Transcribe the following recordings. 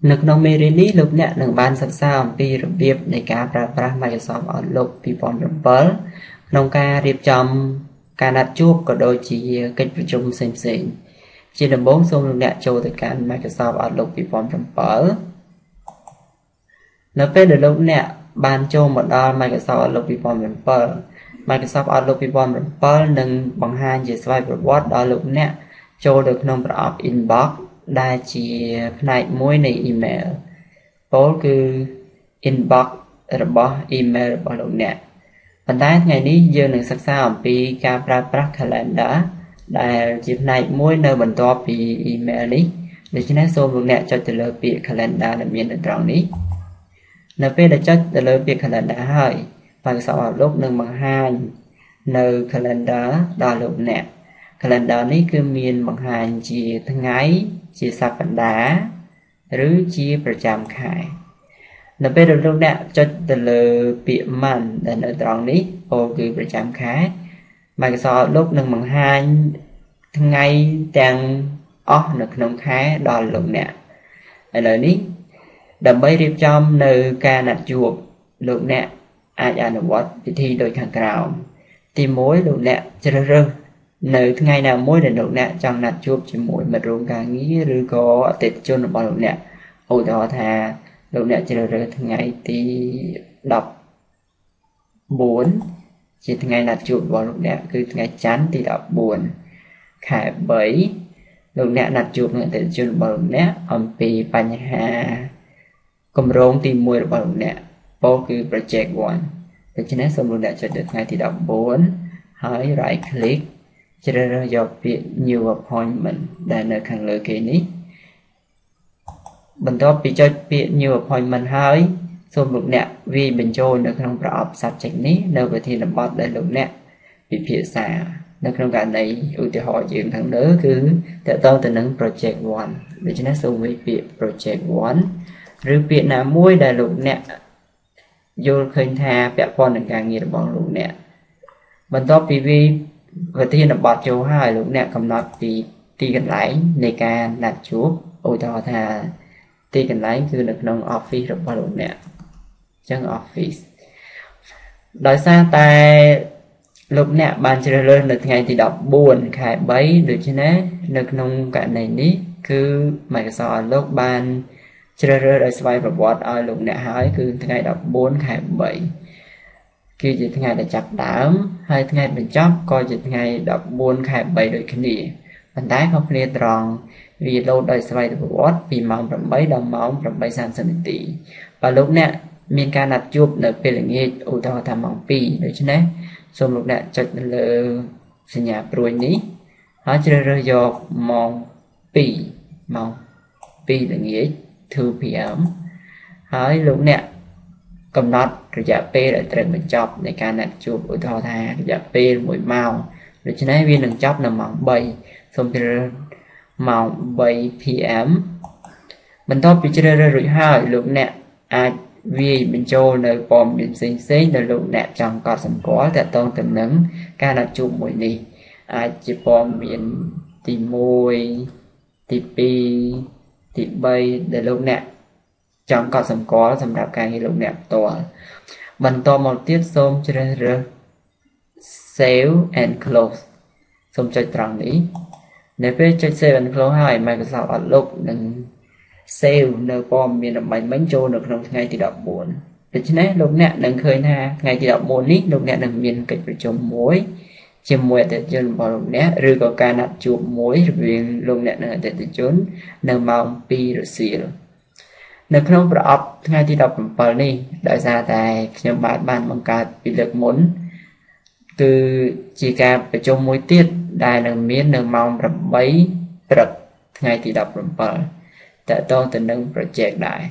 នៅក្នុងមេរៀននេះលោកអ្នកនឹងបានសិក្សាអំពីរបៀបនៃការប្រើប្រាស់ Microsoft Outlook 2007ក្នុងការរៀបចំការណាត់ជួបក៏ដូចជាកិច្ចប្រជុំផ្សេងៗជាដំបូងសូមលោកអ្នកចូលទៅកាន់ Microsoft Outlook 2007នៅពេលដែលលោកអ្នកបានចូលមកដល់ Microsoft Outlook 2007 Microsoft Outlook 2007នឹងបង្ហាញជាស្វ័យប្រវត្តិដល់លោកអ្នកចូលទៅក្នុងប្រអប់ Inbox ដែលជាផ្នែកមួយនៃ email ពោលគឺ inbox របស់ email របស់លោកអ្នកប៉ុន្តែថ្ងៃនេះយើងនឹងសិក្សាអំពីការប្រើប្រាស់ Calendar ដែលជាផ្នែកមួយនៅបន្ទាប់ពី email នេះដូច្នេះសូមលោកអ្នកចុចទៅលើពាក្យ Calendar ដែលមាននៅត្រង់នេះនៅពេលដែលចុចទៅលើពាក្យ Calendar ហើយ Microsoft Outlook នឹងបង្ហាញនៅ Calendar ដល់លោកអ្នក Calendar នេះគឺមានបង្ហាញជាថ្ងៃជាសប្តាហ៍ឬជាប្រចាំខែនៅពេលដែលលោកអ្នកចុចទៅលើពាក្យ month ដែលនៅត្រង់នេះពោលគឺប្រចាំខែ Microsoft Outlook នឹងបង្ហាញថ្ងៃទាំងអស់នៅក្នុងខែដល់លោកអ្នកឥឡូវនេះដើម្បីរៀបចំនៅការណាត់ជួបលោកអ្នកអាចអនុវត្តវិធីដូចខាងក្រោមទី1លោកអ្នកជ្រើសរើសនៅថ្ងៃណាមួយដែលលោកអ្នកចង់ណាត់ជួបជាមួយមិត្តរួមការងារឬក៏អតិថិជនរបស់លោកអ្នកឧទាហរណ៍ថាលោកអ្នកជ្រើសរើសថ្ងៃទី14ជាថ្ងៃណាត់ជួបរបស់លោកអ្នកគឺថ្ងៃច័ន្ទទី14ខែ3លោកអ្នកណាត់ជួបនឹងអតិថិជនរបស់លោកអ្នកអំពីបញ្ហាគម្រោងទី1របស់លោកអ្នកពោលគឺ Project 1ដូច្នេះសូមលោកអ្នកចុចទៅថ្ងៃទី14ហើយ right click ជ្រើសរើសយកពាក្យ New Appointment ដែលនៅខាងលើគេនេះបន្ទាប់ពីចុចពាក្យ New Appointment ហើយសូមលោកអ្នកវាយបញ្ចូលនៅក្នុងប្រអប់ Subject នេះនៅប្រធានបទដែលលោកអ្នកពិភាក្សានៅក្នុងករណីឧទាហរណ៍យើងខាងលើគឺតកតងទៅនឹង Project 1ដូច្នេះសូមវាយពាក្យ Project 1ឬពាក្យណាមួយដែលលោកអ្នកយល់ឃើញថាពាក់ព័ន្ធនឹងការងាររបស់លោកអ្នកបន្ទាប់ពីវាយប្រធានបទចូលហើយលោកអ្នកកំណត់ពីទីកន្លែងនៃការណាត់ជួបឧទាហរណ៍ថាទីកន្លែងគឺនៅក្នុង office របស់លោកអ្នកអញ្ចឹង office ដោយសារតែលោកអ្នកបានជ្រើសរើសនៅថ្ងៃទី14ខែ3ដូច្នេះនៅក្នុងករណីនេះគឺ Microsoft Outlook បានជ្រើសរើសដោយស្វ័យប្រវត្តិឲ្យលោកអ្នកហើយគឺថ្ងៃ14ខែ3គឺជាថ្ងៃដែលចាប់ដើមហើយថ្ងៃបញ្ចប់ក៏ជាថ្ងៃ14ខែ3ដូចគ្នាប៉ុន្តែខុសគ្នាត្រង់វាលោតដោយស្វ័យប្រវត្តិពីម៉ោង8ដល់ម៉ោង8:30នាទីបើលោកអ្នកមានការណាត់ជួបនៅពេលល្ងាចឧទាហរណ៍ថាម៉ោង2ដូច្នេះសូមលោកអ្នកចុចនៅលើសញ្ញាព្រួយនេះហើយជ្រើសរើសយកម៉ោង2ម៉ោង2ល្ងាច 2 PM ហើយលោកអ្នកកំណត់រយៈពេលដែលត្រូវបញ្ចប់នៃការណាត់ជួបឧទាហរណ៍ថារយៈពេល1ម៉ោងដូច្នេះវានឹងចប់នៅម៉ោង3សូមជ្រើសរើសម៉ោង3 PM បន្ទាប់ពីជ្រើសរើសរួចហើយលោកអ្នកអាចវាយបញ្ចូលនៅព័ត៌មានផ្សេងៗដែលលោកអ្នកចង់កត់សម្គាល់ទាក់ទងទៅនឹងការណាត់ជួបមួយនេះអាចជាព័ត៌មានទី1ទី2ទី3ដែលលោកអ្នកចង់កត់សម្គាល់សម្រាប់ការងារលោកអ្នកផ្ទាល់បន្តមកទៀតសូមជ្រើសរើស Save and Close សូមចុចត្រង់នេះនៅពេលចុច Save and Close ហើយ Microsoft Outlook នឹង Save នៅព័ត៌មានដើម្បីមិញចូលនៅក្នុងថ្ងៃទី14ដូច្នេះលោកអ្នកនឹងឃើញថាថ្ងៃទី14នេះលោកអ្នកនឹងមានកិច្ចប្រជុំមួយជាមួយអតិថិជនរបស់លោកអ្នកឬក៏ការណាត់ជួបមួយរវាងលោកអ្នកនិងអតិថិជននៅម៉ោង2រសៀលនៅក្នុងប្រអប់ថ្ងៃទី17នេះដោយសារតែខ្ញុំបាទបានបង្កើតពីលើកមុនគឺជាការប្រជុំមួយទៀតដែលនឹងមាននៅម៉ោង8ព្រឹកថ្ងៃទី17តកតងទៅនឹង project ដែរ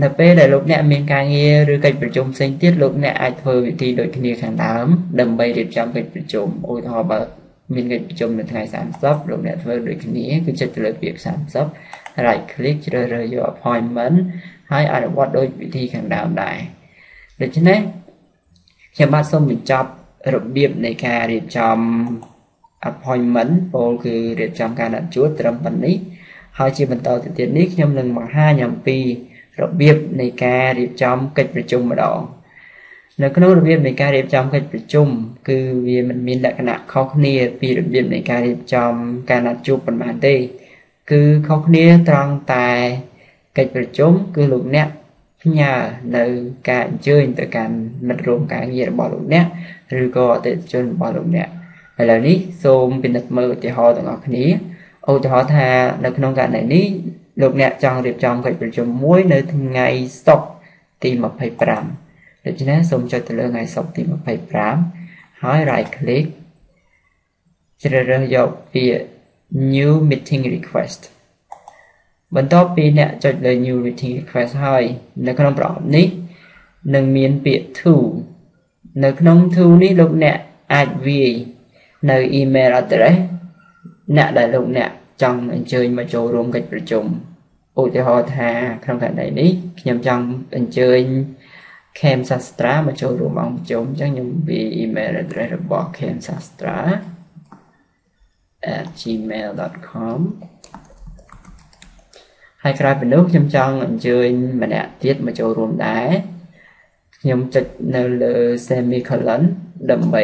នៅពេលដែលលោកអ្នកមានការងារឬកិច្ចប្រជុំផ្សេងទៀតលោកអ្នកអាចធ្វើវិធីដូចគ្នាខាងដើមដើម្បីរៀបចំកិច្ចប្រជុំឧទាហរណ៍បើមានកិច្ចប្រជុំនៅថ្ងៃ30លោកអ្នកធ្វើដូចគ្នាគឺចុចទៅលើពាក្យ30 right click ជ្រើសរើសយក appointment ហើយអនុវត្តដូចវិធីខាងដើមដែរដូច្នេះខ្ញុំបាទសូមបញ្ចប់របៀបនៃការរៀបចំ appointment ពោលគឺរៀបចំការណាត់ជួបត្រឹមប៉ុណ្នេះ ហើយជាបន្តទៅទៀតនេះខ្ញុំនឹងបង្ហាញអំពីរបៀបនៃការរៀបចំកិច្ចប្រជុំម្ដងនៅក្នុងរបៀបនៃការរៀបចំកិច្ចប្រជុំគឺវាមិនមានលក្ខណៈខុសគ្នាពីរបៀបនៃការរៀបចំការណាត់ជួបប៉ុន្មានទេគឺខុសគ្នាត្រង់តែកិច្ចប្រជុំគឺលោកអ្នកផ្ញើនៅការអញ្ជើញទៅកាន់មិត្តរួមការងាររបស់លោកអ្នកឬក៏អតិថិជនរបស់លោកអ្នកឥឡូវនេះសូមពិនិត្យមើលឧទាហរណ៍ទាំងអស់គ្នាឧទាហរណ៍ថានៅក្នុងករណីនេះលោកអ្នកចង់រៀបចំកិច្ចប្រជុំមួយនៅថ្ងៃសុក្រទី25ដូច្នេះសូមចុចទៅលើថ្ងៃសុក្រទី25ហើយ right click ជ្រើសរើសយកពាក្យ new meeting request បន្ទាប់ពីអ្នកចុចលើ new meeting request ហើយនៅក្នុងប្រអប់នេះនឹងមានពាក្យ to នៅក្នុង to នេះលោកអ្នកអាចវាយនៅ email address អ្នកដែលលោកអ្នកចង់អញ្ជើញមកចូលរួមកិច្ចប្រជុំឧទាហរណ៍ថាក្នុងករណីនេះខ្ញុំចង់អញ្ជើញ Kem Sastra មកចូលរួមអង្គប្រជុំអញ្ចឹងខ្ញុំវាយ email address របស់ kemsastra@gmail.com ហើយក្រៅពីនោះខ្ញុំចង់អញ្ជើញម្នាក់ទៀតមកចូលរួមដែរខ្ញុំចុចនៅលើ semicolon ដើម្បី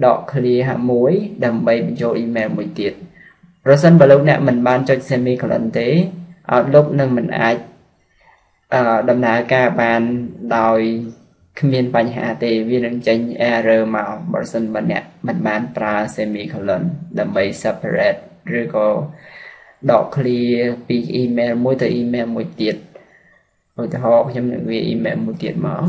ដក clear មួយដើម្បីបញ្ចូល email មួយទៀតប្រសិនបើលោកអ្នកមិនបានចុច semicolon ទេ Outlook នឹងមិនអាចដំណើរការបានដោយគ្មានបញ្ហាទេវានឹងចេញ error មកបើសិនបើអ្នកមិនបានប្រើ semicolon ដើម្បី separate ឬក៏ដក clear ពី email មួយទៅ email មួយទៀតឧទាហរណ៍ខ្ញុំនឹងវា email មួយទៀតមក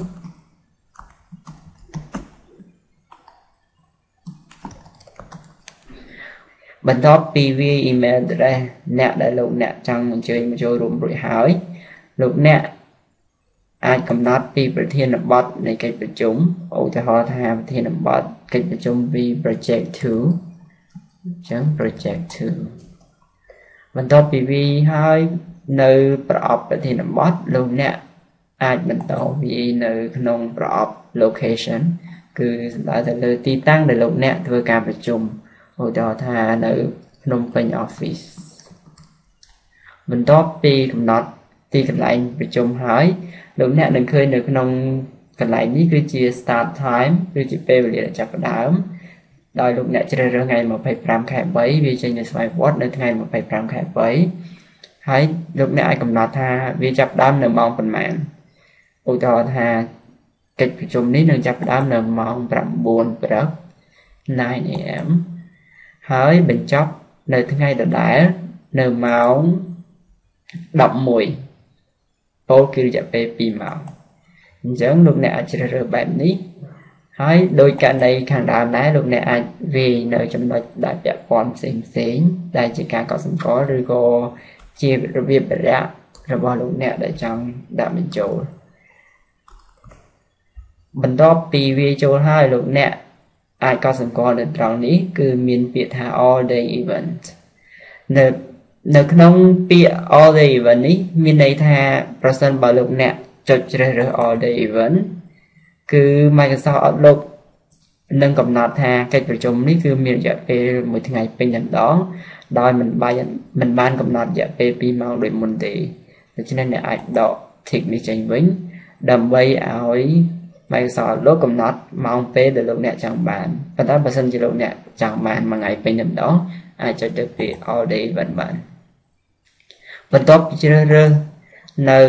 បន្ទាប់ពីវា email address អ្នកដែលលោកអ្នកចង់អញ្ជើញមកចូលរួមរួចហើយលោកអ្នកអាចកំណត់ពីប្រធានបទនៃកិច្ចប្រជុំឧទាហរណ៍ថាប្រធានបទកិច្ចប្រជុំពី project 2អញ្ចឹង project 2បន្ទាប់ពីវាហើយនៅប្រអប់ប្រធានបទលោកអ្នកអាចបន្តវានៅក្នុងប្រអប់ location គឺសំដៅទៅលើទីតាំងដែលលោកអ្នកធ្វើការប្រជុំឧទាហរណ៍ថានៅភ្នំពេញ office បន្ទាប់ពីកំណត់ទីកន្លែងប្រជុំហើយលោកអ្នកនឹងឃើញនៅក្នុងកន្លែងនេះគឺជា start time គឺជាពេលវេលាដែលចាប់ផ្ដើមដោយលោកអ្នកជ្រើសរើសថ្ងៃ25ខែ3វាចេញនៅស្វ័យវត្តនៅថ្ងៃ25ខែ3ហើយលោកអ្នកអាចកំណត់ថាវាចាប់ផ្ដើមនៅម៉ោងប៉ុន្មានឧទាហរណ៍ថាកិច្ចប្រជុំនេះនឹងចាប់ផ្ដើមនៅម៉ោង9ព្រឹក9 AM ហើយបញ្ចប់នៅថ្ងៃដដែលនៅម៉ោង11ពោលគឺរយៈពេល2ម៉ោងអញ្ចឹងលោកអ្នកអាចជ្រើសរើសបែបនេះហើយដោយករណីខាងដើមដែរលោកអ្នកអាចវាយនៅចំណុចដែលពាក់ព័ន្ធផ្សេងៗដែលជាការកត់សម្គាល់ឬក៏ជារបៀបរៈរបស់លោកអ្នកដែលចង់ដាក់បញ្ចូលបន្ទាប់ពីវាយចូលហើយលោកអ្នកអាចកត់សម្គាល់នៅត្រង់នេះគឺមានពាក្យថា all day event នៅក្នុងពាក្យ all day event នេះមានន័យថាប្រសិនបើលោកអ្នកចុចជ្រើសរើស all day event គឺ Microsoft Outlook នឹងកំណត់ថាកិច្ចប្រជុំនេះគឺមានរយៈពេលមួយថ្ងៃពេញតែម្ដងដោយមិនបានកំណត់រយៈពេល2ម៉ោងដូចមុនទេដូច្នេះអ្នកអាចដក tick នេះចេញវិញដើម្បីឲ្យ Microsoft Outlook កំណត់ម៉ោងពេលដែលលោកអ្នកចង់បានប៉ុន្តែបើសិនជាលោកអ្នកចង់បានមួយថ្ងៃពេញតែម្ដងអាចចុចទៅពាក្យ all day event បានបន្ទាប់ពីជ្រើសរើសនៅ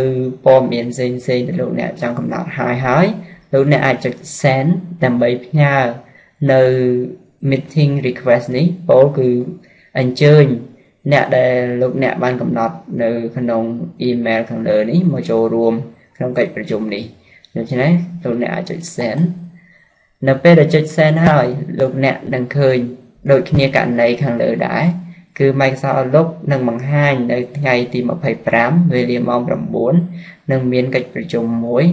ព័ត៌មានផ្សេងៗដែលលោកអ្នកចង់កំណត់ហើយលោកអ្នកអាចចុច send ដើម្បីផ្ញើនៅ meeting request នេះពោលគឺអញ្ជើញអ្នកដែលលោកអ្នកបានកំណត់នៅក្នុង email ខាងលើនេះមកចូលរួមក្នុងកិច្ចប្រជុំនេះដូច្នេះលោកអ្នកអាចចុច send នៅពេលដែលចុច send ហើយលោកអ្នកនឹងឃើញដូចគ្នាករណីខាងលើដែរគឺ Microsoft Outlook នឹងបង្ហាញនៅថ្ងៃទី25វេលាម៉ោង9នឹងមានកិច្ចប្រជុំមួយ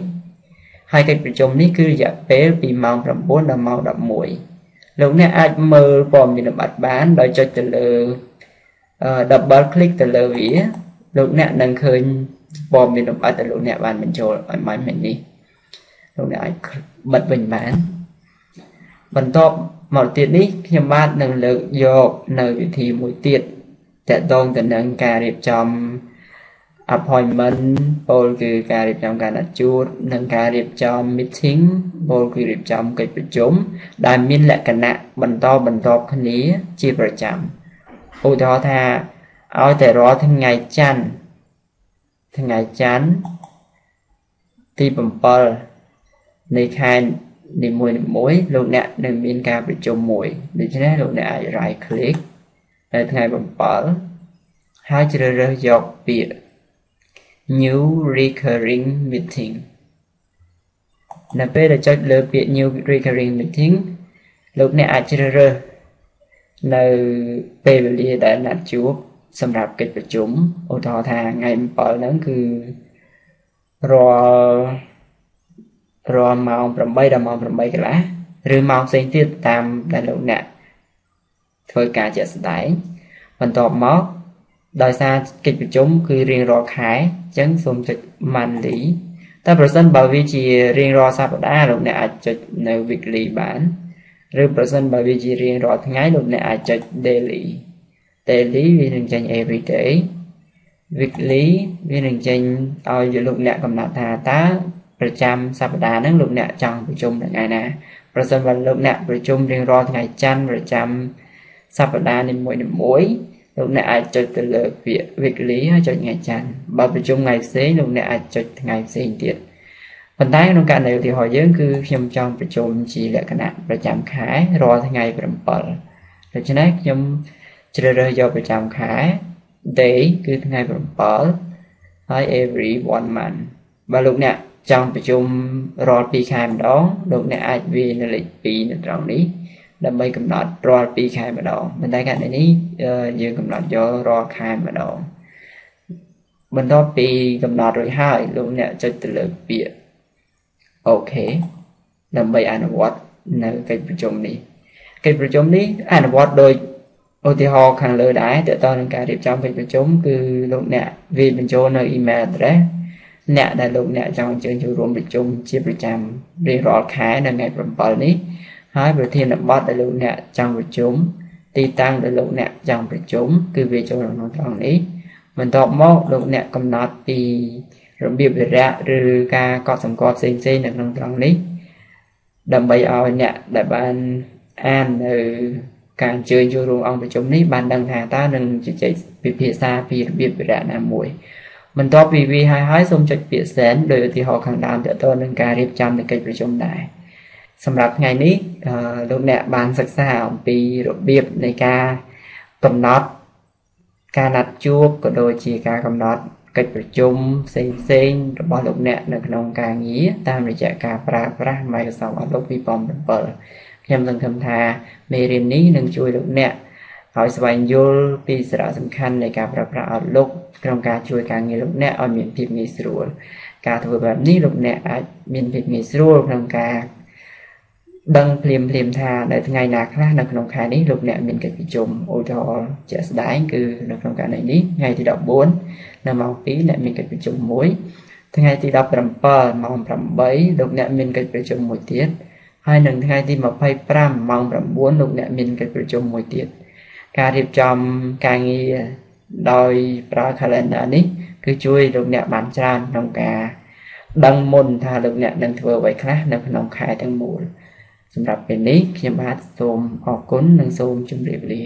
ហើយកិច្ចប្រជុំនេះគឺរយៈពេលពីម៉ោង9ដល់ម៉ោង11លោកអ្នកអាចមើលព័ត៌មានលម្អិតបានដោយចុចទៅលើ double click ទៅលើវាលោកអ្នកនឹងឃើញព័ត៌មានលម្អិតដែលលោកអ្នកបានបញ្ចូលឲ្យមកមិញនេះលោកអ្នកអាចបិទវិញបានបន្ទាប់មកទៀតនេះខ្ញុំបាទនឹងលើកយកនៅវិធីមួយទៀត ទាក់ទងទៅនឹងការរៀបចំ appointment ពោលគឺការរៀបចំការណាត់ជួបនិងការរៀបចំ meeting ពោលគឺរៀបចំកិច្ចប្រជុំដែលមានលក្ខណៈបន្តបន្ទាប់គ្នាជាប្រចាំឧទាហរណ៍ថាឲ្យតែរាល់ថ្ងៃច័ន្ទទី7នៃខែនីមួយៗលោកអ្នកនឹងមានការប្រជុំមួយដូច្នេះលោកអ្នកអាច right click នៅថ្ងៃ7ហើយជ្រើសរើសយកពាក្យ New Recurring Meeting នៅពេលដែលចុចលើពាក្យ New Recurring Meeting លោកអ្នកអាចជ្រើសរើសនៅពេលវេលាដែលណាត់ជួបសម្រាប់កិច្ចប្រជុំឧទាហរណ៍ថាថ្ងៃ7ហ្នឹងគឺរាល់ម៉ោង8ដល់ម៉ោង8កន្លះឬម៉ោងផ្សេងទៀតតាមដែលលោកអ្នកធ្វើការជាក់ស្ដែងបន្ទាប់មកដោយសារកិច្ចប្រជុំគឺរៀងរាល់ខែអញ្ចឹងសូមចុច monthly តែប្រសិនបើវាជារៀងរាល់សប្តាហ៍លោកអ្នកអាចចុចនៅ weekly បានឬប្រសិនបើវាជារៀងរាល់ថ្ងៃលោកអ្នកអាចចុច daily daily វានឹងចេញ every day weekly វានឹងចេញឲ្យលោកអ្នកកំណត់ថាតើប្រចាំសប្តាហ៍ហ្នឹងលោកអ្នកចង់ប្រជុំថ្ងៃណាប្រសិនបើលោកអ្នកប្រជុំរៀងរាល់ថ្ងៃច័ន្ទប្រចាំសប្តាហ៍នីមួយៗលោកអ្នកអាចចុចទៅលើពាក្យ weekly ហើយចុចថ្ងៃច័ន្ទបើប្រជុំថ្ងៃផ្សេងលោកអ្នកអាចចុចថ្ងៃផ្សេងទៀតប៉ុន្តែក្នុងករណីឧទាហរណ៍យើងគឺខ្ញុំចង់ប្រជុំជាលក្ខណៈប្រចាំខែរាល់ថ្ងៃ7ដូច្នេះខ្ញុំជ្រើសរើសយកប្រចាំខែ day គឺថ្ងៃ7ហើយ every one month បើលោកអ្នកចង់ប្រជុំរាល់2ខែម្ដងលោកអ្នកអាចវាយនៅលេខ2នៅត្រង់នេះដើម្បីកំណត់រាល់2ខែម្ដងប៉ុន្តែករណីនេះយើងកំណត់យករាល់ខែម្ដងបន្ទាប់ពីកំណត់រួចហើយលោកអ្នកចុចទៅលើពាក្យ OK ដើម្បីអនុវត្តនៅកិច្ចប្រជុំនេះកិច្ចប្រជុំនេះអនុវត្តដោយឧទាហរណ៍ខាងលើដែរទាក់ទងនឹងការរៀបចំកិច្ចប្រជុំគឺលោកអ្នកវាយបញ្ចូលនៅ email address អ្នកដែលលោកអ្នកចង់អញ្ជើញចូលរួមប្រជុំជាប្រចាំរៀងរាល់ខែនៅថ្ងៃ7នេះហើយប្រធានបទដែលលោកអ្នកចង់ប្រជុំទីតាំងដែលលោកអ្នកចង់ប្រជុំគឺវាចូលក្នុងត្រង់នេះបន្ទាប់មកលោកអ្នកកំណត់ពីរបៀបវិរៈឬការកត់សម្គាល់ផ្សេងៗនៅក្នុងត្រង់នេះដើម្បីឲ្យអ្នកដែលបានអាននៅការអញ្ជើញចូលរួមអង្គប្រជុំនេះបានដឹងថាតើនឹងជជែកពិភាក្សាពីរបៀបវិរៈណាមួយបន្ទាប់ពីវាហើយសូមចុចពាក្យ send ដោយឧទាហរណ៍ខាងដើមទាក់ទងនឹងការរៀបចំនៃកិច្ចប្រជុំដែរសម្រាប់ថ្ងៃនេះលោកអ្នកបានសិក្សាអំពីរបៀបនៃការកំណត់ការណាត់ជួបក៏ដូចជាការកំណត់កិច្ចប្រជុំផ្សេងៗរបស់លោកអ្នកនៅក្នុងការងារតាមរយៈការប្រើប្រាស់ Microsoft Outlook 2007ខ្ញុំសង្ឃឹមថាមេរៀននេះនឹងជួយលោកអ្នកឲ្យស្វែងយល់ពីសារៈសំខាន់នៃការប្រើប្រាស់ Outlook ក្នុងការជួយការងារលោកអ្នកឲ្យមានភាពងាយស្រួលការធ្វើបែបនេះលោកអ្នកអាចមានភាពងាយស្រួលក្នុងការដឹងភ្លាមៗថានៅថ្ងៃណាខ្លះនៅក្នុងខែនេះលោកអ្នកមានកិច្ចប្រជុំឧទាហរណ៍ជាក់ស្ដែងគឺនៅក្នុងករណីនេះថ្ងៃទី14នៅម៉ោង2អ្នកមានកិច្ចប្រជុំមួយថ្ងៃទី17ម៉ោង8លោកអ្នកមានកិច្ចប្រជុំមួយទៀតហើយនៅថ្ងៃទី25ម៉ោង9លោកអ្នកមានកិច្ចប្រជុំមួយទៀតការរៀបចំការងារដោយប្រើ calendar នេះគឺជួយលោកអ្នកបានច្រើនក្នុងការដឹងមុនថាលោកអ្នកនឹងធ្វើអ្វីខ្លះនៅក្នុងខែទាំងមូលសម្រាប់ពេលនេះខ្ញុំបាទសូមអរគុណនិងសូមជម្រាបលា